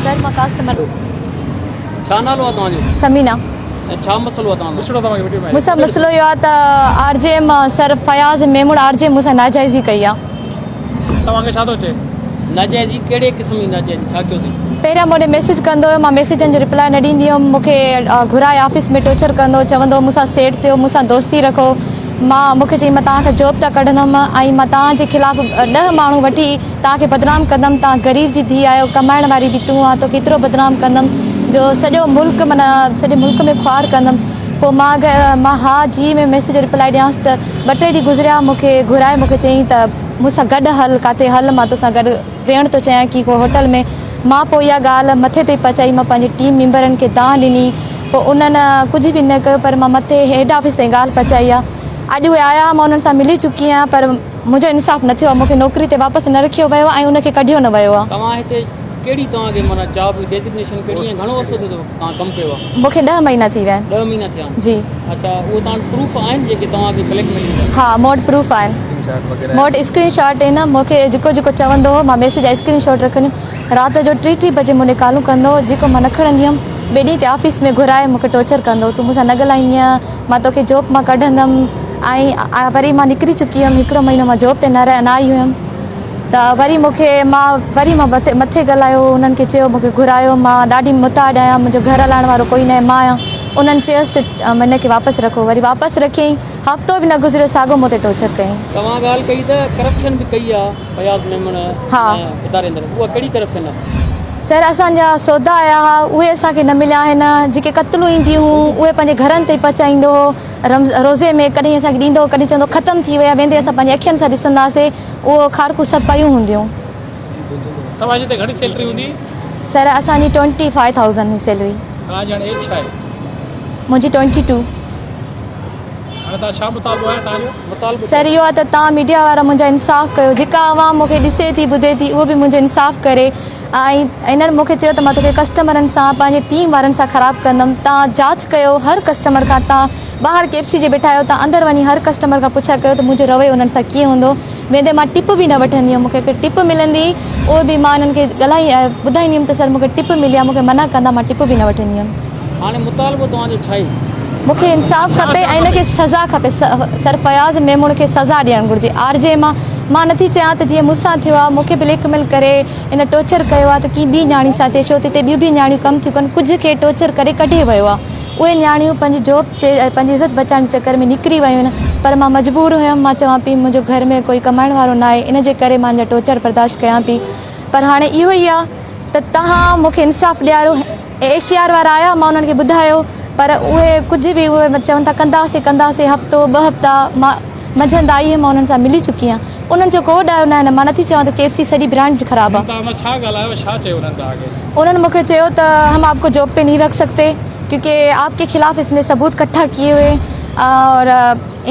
سر مان ڪاسٽمر. ڇا نالو آ توهان جو؟ ثمينه. ۽ ڇا مسئلو آ توهان سان؟ مون سان مسئلو اهو آ ته R G M sir Fayaz Memon R G M مون سان ناجائزي ڪئي آ. توهان کي ڇا ٿو چئي؟ ناجائزي ڪهڙي قسم جي ناجائزي ڇا ڪيو اٿئي؟ پهريان مون ڏي ميسيج ڪندو هيو مان ميسيجن جو رپلاء نه ڏيندي هيم مون کي گهرائي آفيس ۾ ٽوچر ڪندو هو چوندو هو مون سان سيٽ ٿيو مون سان دوستي رکو مان مون کي چئي مان توهان کان جاب تان ڪڍندم ۽ مان توهان جي خلاف ڏهه ماڻهو وٺي توهان کي بدنام ڪندم توهان غريب جي ڌيء آهيو ڪمائڻ واري به تون آن توکي ايترو بدنام ڪندم جو سڄو ملڪ معنيٰ سڄي ملڪ ۾ خوار ڪندم پوء مان گهر مان ها جي ۾ ميسيج جو رپلائي ڏيانس ته ٻه ٽي ڏينهن گذريا مون کي گهرائي مون کي چيائين ته مون سان گڏ هل ڪاٿي هل مان توسان گڏ ويهڻ ٿو چاهيان ڪي ڪو هوٽل ۾ مان پوء اها ڳالهه مٿي تائين پهچائي مان پنهنجي ٽيم ميمبرن کي دانهن ڏني پوء انهن ڪجهه به نه ڪيو پر مان مٿي هيڊ آفيس تائين ڳالهه پهچائي آهي اڄ اهي آيا مان انهن سان ملي چڪي آهيان پر منهنجو انصاف نه ٿيو آهي، مون کي نوڪري تي واپس نه رکيو ويو آهي ۽ ان کي ڪڍيو نه ويو آهي. توهان هتي ڪهڙي توهان کي معنيٰ جاب جي ڊيزگنيشن ڪهڙي ۽ گهڻو عرصو ٿيو اٿو توهان ڪم ڪيو آهي؟ مون کي ڏهه مهينا ٿي ويا آهن. ڏهه مهينا ٿيا آهن؟ جي. اڇا اهو توهان وٽ پروف آهن جيڪي توهان کي بليڪ ميلنگ جا؟ ها مون وٽ پروف آهن. مون وٽ اسڪرين شاٽ آهن مون کي جيڪو جيڪو چوندو هو مان ميسيج جا اسڪرين شاٽ رکندي هيم رات جو ٽي ٽي بجي مون ڏي ڪالون ڪندو هو جيڪو مان نه کڻندي هيم ٻئي ڏينهن تي آفيس ۾ گهرائي مون کي ٽارچر ڪندو هو تون مون سان نه ڳالهائيندينء مان توکي جاب مان ڪڍندم ۽ وري مان نڪري چڪي هيم هڪڙو مهينو مان جاب تي نه نه آئي هيم ته وري مون کي مان وري مان مٿي ڳالهايو انهن کي چيو مون کي گهرايو مان ڏاڍي محتاج آهيان منهنجو گهر هلائڻ وارو ڪوئي ناهي مان آهيان انهن چيس ته هن کي واپس رکو وري واپس رکيائين هفتو به نه گذريو ساڳو مون تي ٽارچر ڪيائين. توهان ڳالهه ڪئي ته ڪرپشن به ڪئي آ فياض ميمڻ ها. ان اداري اندر اها ڪهڙي ڪرپشن آ؟ سر اسان جا سودا آيا ها اهي اسان کي نه مليا آهن جيڪي قتلون اينديون هيون اهي پنهنجي گهرن تائين پهچائيندو هو رمز روزي ۾ ڪڏهن اسان کي ڏيندو هو ڪڏهن چوندو هو ختم ٿي ويا ويندي اسان پنهنجي اکين سان ڏسنداسي اهو کارڪون سڀ پيون هونديون. توهان جي هتي گهڻي سيلري هوندي؟ سر اسان جي ٽوئنٽي فائيو ٿائوزنڊ هئي سيلري. توهان جي هاڻي ايج ڇا آهي؟ منهنجي ٽوئنٽي ٽو. هاڻي توهان ڇا مطالبو آهي توهان جو؟ مطالبو سر اهو آهي ته توهان ميڊيا وارا منهنجا انصاف ڪيو جيڪا عوام مون کي ڏسي ٿي ٻڌي ٿي اهو به منهنجو انصاف ڪري ۽ انهن مون کي چيو ته مان توکي ڪسٽمرن سان پنهنجي ٽيم وارن سان خراب ڪندم توهان جاچ ڪيو هر ڪسٽمر کان توهان ٻاهر ڪي ايف سي جي ويٺا آهيو توهان اندر وڃي هر ڪسٽمر کان پڇا ڪيو ته منهنجو رويو انهن سان ڪيئن هوندو ويندي مان ٽپ به نه وٺندي هيم مون کي هڪ ٽپ ملندي هئي اهو به مان انهن کي ڳالهائي ٻڌائيندي هيم ته سر مون کي ٽپ ملي آهي مون کي منع ڪندا مان ٽپ به نه وٺندي هيم. هاڻي مطالبو توهان جو ڇا آهي؟ مون کي انصاف کپي ۽ ان کي سزا کپي سر فياض ميمڻ کي سزا ڏيڻ گهرجي آر جي مان مان نٿي چاهيان ته جيئن مون سان ٿيو آهي مون کي بليڪ ميل ڪري ان ٽارچر ڪيو آهي ته ڪنهن ٻي نياڻي سان ٿئي ڇو ته هتي ٻيون به نياڻيون ڪم ٿيون ڪن ڪجهه کي ٽارچر ڪري ڪڍي ويو آهي اهي نياڻيون پنهنجي جاب پنهنجي عزت بچائڻ جي چڪر ۾ نڪري ويون آهن پر مان مجبور هيم مان چوان پئي منهنجو گهر ۾ ڪوئي ڪمائڻ وارو ناهي ان جي ڪري مان ان جا ٽارچر برداشت ڪيان پئي پر هاڻي اهو ئي آهي ته توهان مون کي انصاف ڏياريو. ايس سي آر وارا آيا مان انهن کي ٻڌايو پر اهي ڪجهه به اهي چون ٿا ڪنداسين ڪنداسين هفتو ٻه هفتا مان منجهند آئي هيم مان انهن سان ملي چڪي آهيان انهن جو ڪو ڏايو ناهي مان نٿي چوان ته ڪي ايف سي سڄي برانچ خراب آهي. توهان ڇا ڳالهايو ڇا چيو انهن توهان کي؟ انهن مون کي چيو ته هم آپ ڪو جاب پي نهين رک سڪتي ڪيونڪه آپ ڪي خلاف اس ني ثبوت ڪٺا ڪيي هئي اور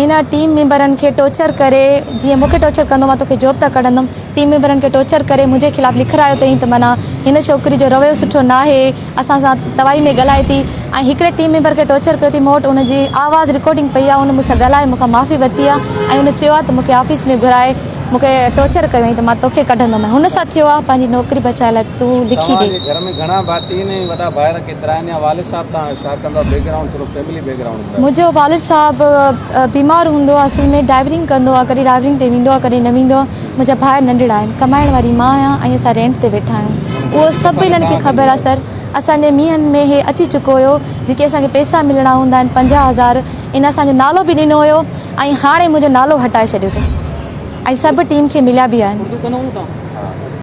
ان ٽيم ميمبرن کي ٽارچر ڪري جيئن مون کي ٽارچر ڪندو مان توکي جاب تان ڪڍندم ٽيم ميمبرن کي ٽارچر ڪري منهنجي خلاف لکرايو اٿئين ته معنيٰ هن ڇوڪري جو رويو سٺو ناهي اسان سان توائي ۾ ڳالهائي ٿي ۽ هڪڙي ٽيم ميمبر کي ٽارچر ڪيو اٿئي مون وٽ ان جي آواز رڪارڊنگ پئي آهي ان مون سان ڳالهائي مون کان معافي ورتي آهي ۽ ان چيو آهي ته مون کي آفيس ۾ گهرائي مون کي ٽارچر ڪيو اٿئين ته مان توکي ڪڍندم هن سان ٿيو آهي پنهنجي نوڪري بچائڻ لاء تون لکي ڏي. توهان جي گهر ۾ گهڻا ڀاتي آهن ۽ وڏا ڀائر ڪيترا آهن يا والد صاحب توهان جو ڇا ڪندو آهي بيڪ گرائونڊ ٿورو فيملي بيڪ گرائونڊ ٻڌايو. منهنجو والد صاحب بيمار هوندو آهي اصل ۾ ڊرائيورنگ ڪندو آهي ڪڏهن ڊرائيورنگ تي ويندو آهي ڪڏهن نه ويندو آهي منهنجا ڀائر ننڍڙا آهن ڪمائڻ واري مان آهيان ۽ اسان رينٽ تي ويٺا آهيون اهو سڀ انهن کي خبر آهي سر اسان جي مينهن ۾ هي اچي چڪو هيو جيڪي اسان کي پئسا ملڻا هوندا آهن 50 هزار ان اسان جو نالو به ڏنو هيو ۽ هاڻي منهنجو نالو هٽائي ڇڏيو اٿئي ۽ سڀ ٽيم کي مليا به آهن. اردو ڪندا هوندو توهان؟